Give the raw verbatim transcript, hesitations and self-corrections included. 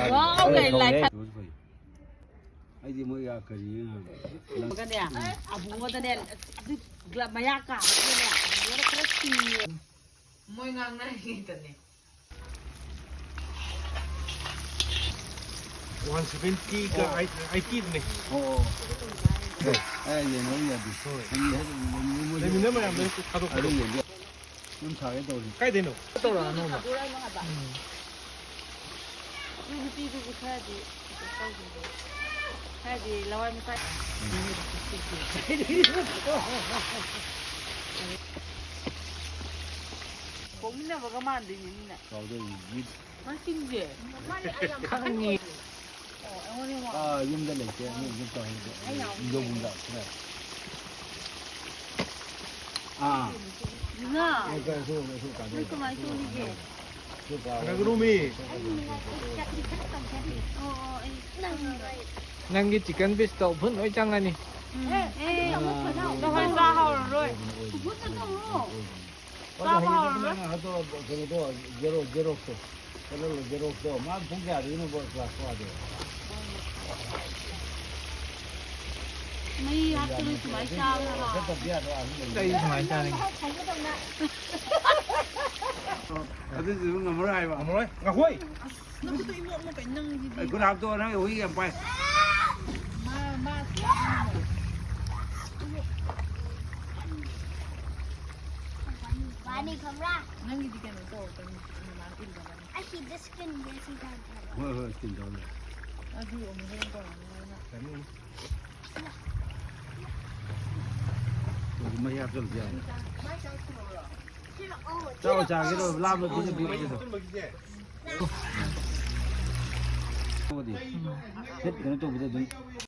ꯋꯥꯎ, ꯀꯩ ꯂꯥꯏ ꯊ- ꯑꯩꯗꯤ ꯃꯣꯏ ꯀꯔꯤ ꯒꯅꯦ, ꯑꯕꯨꯡꯉꯣꯗꯅꯦ, ꯑꯗꯨ ꯒ꯭ꯂ-, ꯃꯌꯥ ꯀꯥꯕꯗꯅꯦ, ꯑꯕꯨꯡꯉꯣꯗ ꯈꯔ ꯆꯤꯡꯉꯦ꯫ ꯃꯣꯏ ꯉꯥꯡꯅꯔꯤꯉꯩꯗꯅꯦ꯫ ꯋꯥꯟ ꯁꯚꯦꯟꯇꯤꯒ ꯑꯣ꯫ ꯑꯩꯠ-, ꯑꯩꯠꯇꯤꯗꯨꯅꯦ꯫ ꯑꯣ, ꯑꯣ꯫ ꯑꯦ, ꯑꯩ ꯌꯦꯡꯉꯧ ꯌꯥꯗꯦ꯫ ꯍꯣꯏ꯫ ꯃꯤ ꯍꯦꯛ ꯂꯩꯃꯤꯟꯅ ꯃꯌꯥꯝꯗꯣ ꯍꯦꯛꯇ ꯊꯥꯗꯣꯛꯄꯗꯣ꯫ ꯑꯗꯨ ꯌꯦꯡꯒꯦ꯫ ꯌꯨꯝ ꯁꯥꯒꯦ ꯇꯧꯔꯤ꯫ ꯀꯥꯏꯗꯩꯅꯣ? ꯇꯧꯔꯛꯑꯅꯣꯕ꯫ ꯎꯝ꯫ ꯑꯗꯨ ꯅꯨꯄꯤꯗꯨꯁꯨ ꯈꯔꯗꯤ ꯀꯩꯅꯣ ꯇꯧꯕꯅꯦ꯫ ꯈꯔꯗꯤ ꯂꯋꯥꯏ ꯃꯆꯥ꯫ ꯄꯣꯛꯃꯤꯟꯅꯕꯒ ꯃꯥꯟꯗꯣꯏꯅꯦ ꯃꯤꯅ꯫ ꯆꯥꯎꯗꯣꯏꯅꯤ꯫ ꯃꯤ ꯃꯁꯤꯡꯁꯦ꯫ ꯈꯪꯉꯤ꯫ ꯑꯣ, ꯑꯩꯉꯣꯟꯗ ꯋꯥ-, ꯑꯥ, ꯌꯨꯝꯗ ꯂꯩꯇꯦ꯫ ꯃꯤ ꯌꯨꯝ ꯆꯠꯈꯤꯕꯗ꯫ ꯑꯩ ꯌꯥꯎꯗꯦ꯫ ꯌꯨꯝꯗ ꯈꯔ꯫ ꯑꯥ꯫ ꯏꯃꯥ, ꯑꯩ ꯀꯥꯏ ꯁꯣꯛꯑꯒ ꯁꯣꯛ ꯇꯥꯗꯣꯏꯅꯣ? ꯅꯪ ꯀꯃꯥꯏꯅ ꯇꯧꯔꯤꯒꯦ? ꯁꯣꯛ ꯇꯥꯔꯒ ꯀꯅꯥꯒꯅꯣꯃꯤ? ꯑꯣ, ꯑꯣ, ꯑꯩ ꯅꯪꯒꯤ ꯆꯤꯛꯀꯟ ꯄꯤꯁꯇꯣ ꯎꯐꯨꯟ ꯂꯣꯏ ꯆꯪꯉꯅꯤ꯫ ꯎꯝ꯫ ꯑꯦ, ꯑꯃꯨꯛ ꯐꯖꯅ ꯅꯪ ꯆꯥ ꯍꯧꯔꯔꯣꯏ꯫ ꯎꯐꯨꯟ ꯆꯪꯉꯣ꯫ ꯆꯥꯕ ꯍꯧꯔꯔꯣꯏ꯫ ꯀꯩꯅꯣꯗꯣ, ꯖꯦꯔꯣ, ꯖꯦꯔꯣꯛꯁꯇꯣ꯫ ꯀꯩꯅꯣ, ꯖꯦꯔꯣꯛꯁꯇꯣ꯫ ꯃꯥ ꯄꯨꯡ ꯀꯌꯥꯗꯒꯤꯅꯣ ꯀ꯭ꯂꯥꯁ ꯀꯥꯗꯣꯏ? ꯃꯩ ꯍꯥꯞꯇꯅ ꯁꯨꯃꯥꯏꯅ ꯆꯥꯕꯅ ꯍꯥꯎ-, ꯆꯠꯇꯕꯗꯤ ꯌꯥꯗꯕ ꯑꯍꯜ ꯂꯩ꯫ ꯑꯩ ꯁꯨꯃꯥꯏꯅ ꯆꯥꯅꯤꯡꯉꯤ꯫ ꯑꯗꯨꯗꯤ ꯑꯗꯨꯝ ꯉꯝꯃꯔꯣꯏ ꯍꯥꯏꯕ꯫ ꯉꯝꯃꯔꯣꯏ꯫ ꯉꯥꯏꯈꯣꯏ꯫ ꯅꯈꯨꯠꯇꯣ ꯏꯃꯣꯠ ꯑꯃ ꯀꯩꯅꯣ ꯅꯪꯒꯤꯗꯤ꯫ ꯑꯩ ꯈꯨꯠ ꯍꯥꯞꯇꯣꯛꯑꯣ, ꯅꯪ ꯍꯨꯏ ꯌꯥꯝ ꯄꯥꯏ꯫ ꯃꯥ, ꯃꯥ ꯆꯥꯕꯅꯦ꯫ ꯕꯥꯅꯤ ꯈꯪꯕ꯭ꯔꯥ? ꯅꯪꯒꯤꯗꯤ ꯀꯩꯅꯣ ꯇꯧꯔꯛꯀꯅꯤ, ꯃꯃꯥꯅ ꯏꯜꯂꯒꯅꯤ꯫ ꯑꯁꯤꯗ ꯁ꯭ꯀꯤꯟꯁꯦ ꯁꯤ ꯇꯧꯔꯦ꯫ ꯍꯣꯏ, ꯍꯣꯏ, ꯁ꯭ꯀꯤꯟ ꯇꯧꯔꯦ꯫ ꯑꯗꯨ ꯑꯃꯨꯛ ꯍꯣꯔꯦꯟ ꯇꯧꯔꯅꯤ ꯍꯥꯏꯅ꯫ ꯀꯩꯅꯣ? ꯃꯍꯤ ꯍꯥꯞꯆꯜꯂꯁꯨ ꯌꯥꯔꯦ꯫ ꯃꯥꯏ ꯆꯥꯛ ꯊꯣꯡꯉꯕ꯭ꯔꯣ? ꯆꯥꯎ, ꯆꯥꯒꯦꯔꯣ? ꯂꯥꯝꯃꯗꯤ ꯑꯩꯅ ꯄꯤꯔꯛꯀꯦꯗꯣ꯫ ꯐꯦꯠ ꯀꯩꯅꯣ ꯇꯧꯕꯗ ꯑꯗꯨꯝ꯫